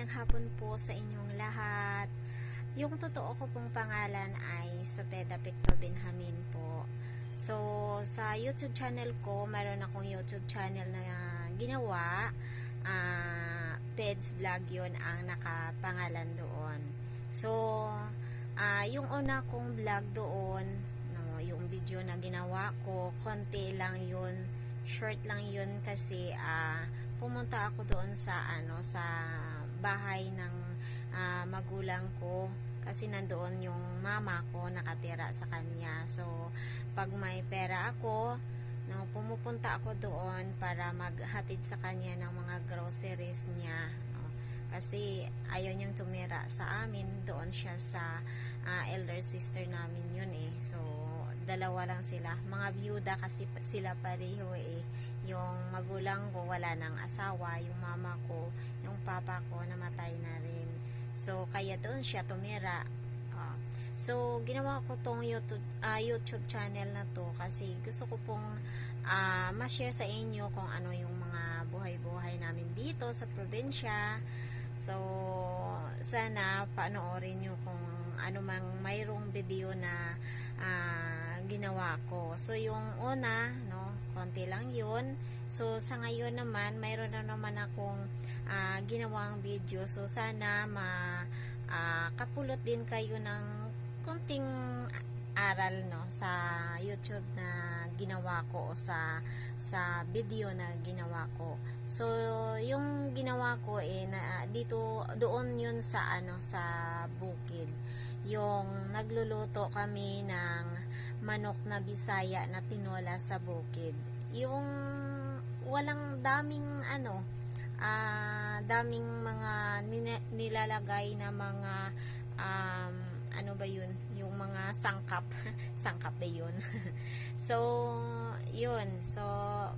magandang hapon po sa inyong lahat. Yung totoo ko pong pangalan ay Sopeda Picto Benjamin po. So, sa YouTube channel ko, mayroon akong YouTube channel na ginawa. Peds Vlog yun ang nakapangalan doon. So, yung una kong vlog doon, no, yung video na ginawa ko, konti lang yun, short lang yun kasi pumunta ako doon sa sa bahay ng magulang ko kasi nandoon yung mama ko nakatira sa kanya. So pag may pera ako, no, pumupunta ako doon para maghatid sa kanya ng mga groceries niya, no? Kasi ayaw niyang tumira sa amin, doon siya sa elder sister namin yun so dalawa lang sila, mga byuda kasi sila pareho yung magulang ko wala nang asawa, yung mama ko, yung papa ko namatay na rin, so kaya doon siya tumira. So ginawa ko tong YouTube channel na to kasi gusto ko pong ma-share sa inyo kung ano yung mga buhay-buhay namin dito sa probinsya. So sana panoorin nyo kung ano mang mayroong video na ginawa ko. So yung una, no, konti lang yun. So sa ngayon naman mayroon na naman akong ginawang video. So sana kapulot din kayo ng konting aral, no, sa YouTube na ginawa ko o sa video na ginawa ko. So yung ginawa ko dito doon yun sa sa bukid. Yung nagluluto kami ng manok na Bisaya na tinola sa bukid. Yung walang daming daming mga nilalagay na mga ano ba yun? Yung mga sangkap. Sangkap ba yun? So, yun. So,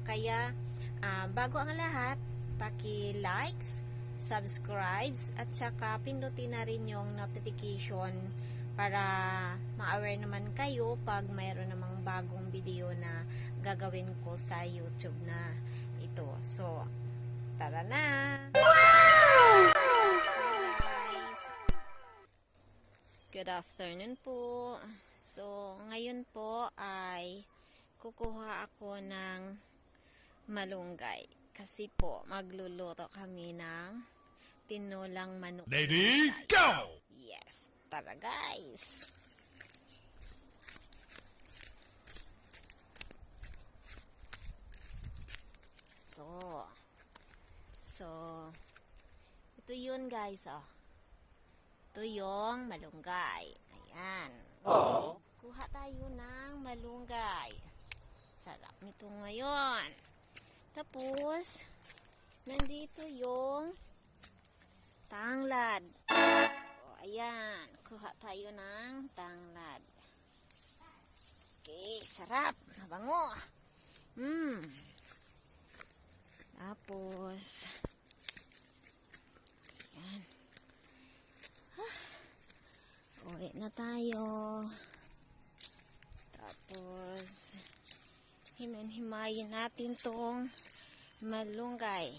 kaya bago ang lahat, paki-likes, subscribes, at saka pindutin na rin yung notification para ma-aware naman kayo pag mayroon namang bagong video na gagawin ko sa YouTube na ito. So, tara na! Wow! Guys! Good afternoon po. So, ngayon po ay kukuha ako ng malunggay. Kasi po, magluluto kami ng tinolang manok. Lady, go! Yes, tara guys! So, ito yun guys, Ito yung malunggay. Ayan. Oh. Kuha tayo ng malunggay. Sarap nito ngayon. Tapos, nandito yung tanglad. Ayan. Kuha tayo ng tanglad. Okay, sarap. Mabango. Tapos, ayan. Uwi na tayo. Tapos, himayin natin tong malunggay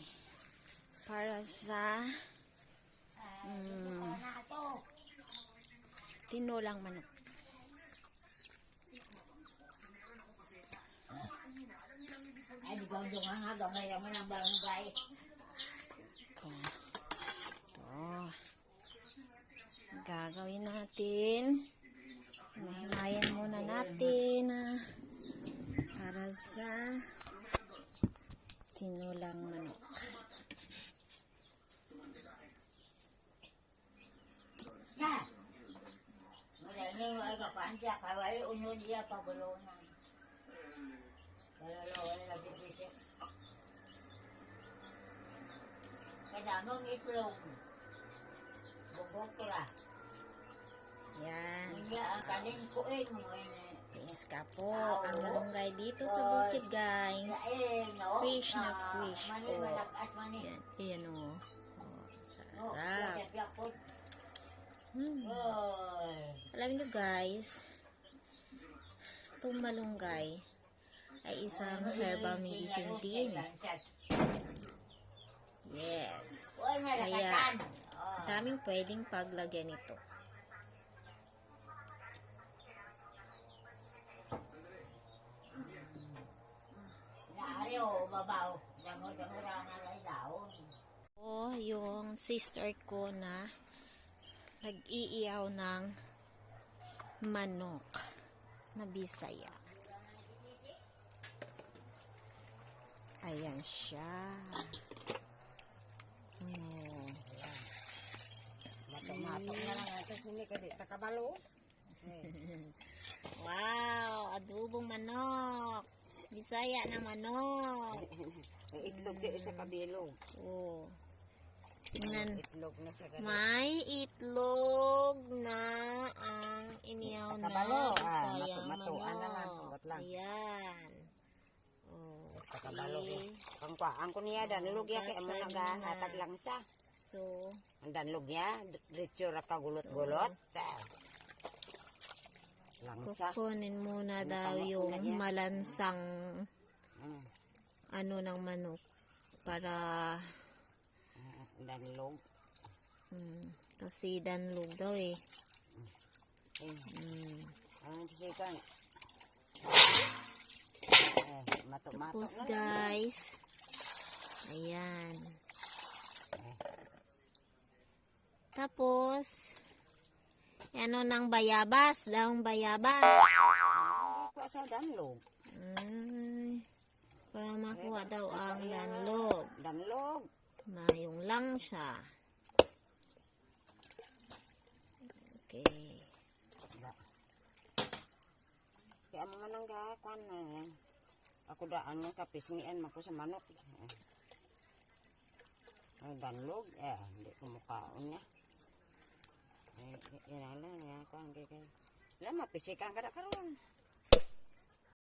para sa tinolang manok. Ay, di ba nga gamay naman ang barangay. Ito. Gagawin natin. Himayin muna natin para sa tinulang manok. Ya. Wala nang ay kapansya, kawali unyo niya pabulunan. Wala lagi bisik. Kadamong itlog. Bubok kira. Yan. Hindi ang kanin ko mo Iska po ang malunggay dito sa bukid, guys. Fish na fish po. Yan. Ayan o. Sarap. Alam nyo guys, itong malunggay ay isang herbal medicine din. Yes. Kaya Daming pwedeng paglagyan ito. Naari o babaw. Damo-damura na lang daon. O, yung sister ko na nag-iiyaw ng manok na Bisaya. Ayan siya. Oh. Matok na lang ito sini kadi takabalo. Wow, adobong manok. Bisaya na manok. Itlog siya sa kabilo. Oh. Tingnan. Itlog na sa kabilo. May itlog na ang iniyaw na Takabalo. Bisaya Matuan na lang. manok. Kubat lang. Ayan. Oh, Takabalo. okay. Pangkuaan ko niya danlog ya kay amo Bukasan nagahatag na. lang sa. So, Ang danlog niya diretso ra kagulot-gulot. Langsa. kukunin muna Ano daw tawag yung ko na yan? malansang Mm. ano ng manok para Danlog. kasi danlog daw eh. Ano siya kan? Matok-matok Tapos na lang. guys, ayan. Tapos, ano ng bayabas, daong bayabas. Kuha sa danlog. Ay, para makuha daw ang danlog. Danlog. Mayong lang siya. Okay. Kaya mo man ang gakuan na yan. Ako daan mo kapisngian mo ko sa manok. Ang danlog, hindi ko mukhaon niya. Yan lang, yan ako ang kaya. Wala, mapisikan ka na karoon.